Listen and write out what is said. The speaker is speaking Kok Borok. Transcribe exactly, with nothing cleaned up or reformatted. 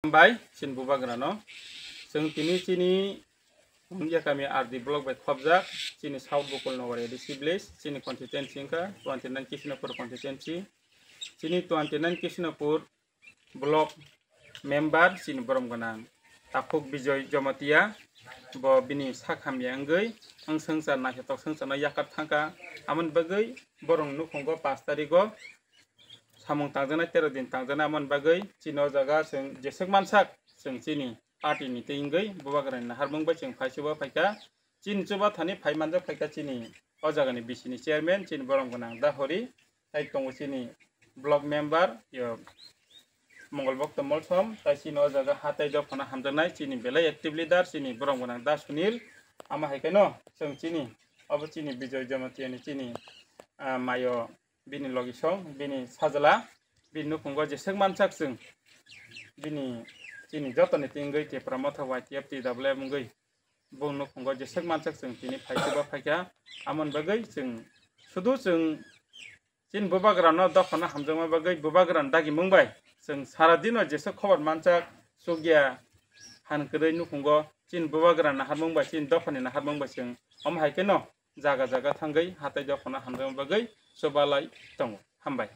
Hambai chini bubagrano. Chwng tini chini Mungia kami R D block bai khopjak chini South Gokul Nagar A D C village, chini constituency wngkha twenty nine Kishnapur constituency. Chini twenty nine Kishnapur block member chini borom gwnang Takhuk Bijoy Jamatia, bo bini sak hamya wngwi ang swngchar naithotok swngcharno yakat thangkha. Amoni bagwi borok nukhungo pash tarigo samung tangjaknai, tero din tangjaknai. Amoni bagwi chini o jaga chwng jeswk mansak, chwng chini party ni twi wngwi bubagrani naharmung bai chwng phai chuba phaikha. Chini chuba thani phai manjak phaikha chini o jagani B C ni chairman, chini borom gwnang Dahori, tai tongo chini block member, yo, Mongol Bhakta Molsom, tai chini o jaga hatai dophano hamjaknai chini belai active leader, chini borom gwnang Da Sunil. Ama hai khe no chwng chini, obo chini Bijoy Jamatia ni chini, ah, mayo, bini logi song, bini sajla, bini nukhungo jeswk mansak chwng, bini chini jotoni twi wngwi Tipra Motha Y T F T W M wngwi bong nukhungo jeswk mansak chwng tini phai chuba phaikha. Amoni bagwi chwng sudu chwng chini bubagrano dophano hamjakma bagwi bubagrani dagimung bai chwng sara dino jeswk khobor mansak chukya han kwrwi nukhungo chini bubagra naharmung bai, chini dophani naharmung bai chwng omo hai kheno jaga jaga thangwi hatai dophano hamjakma bagwi chubalai tongo. Hambai.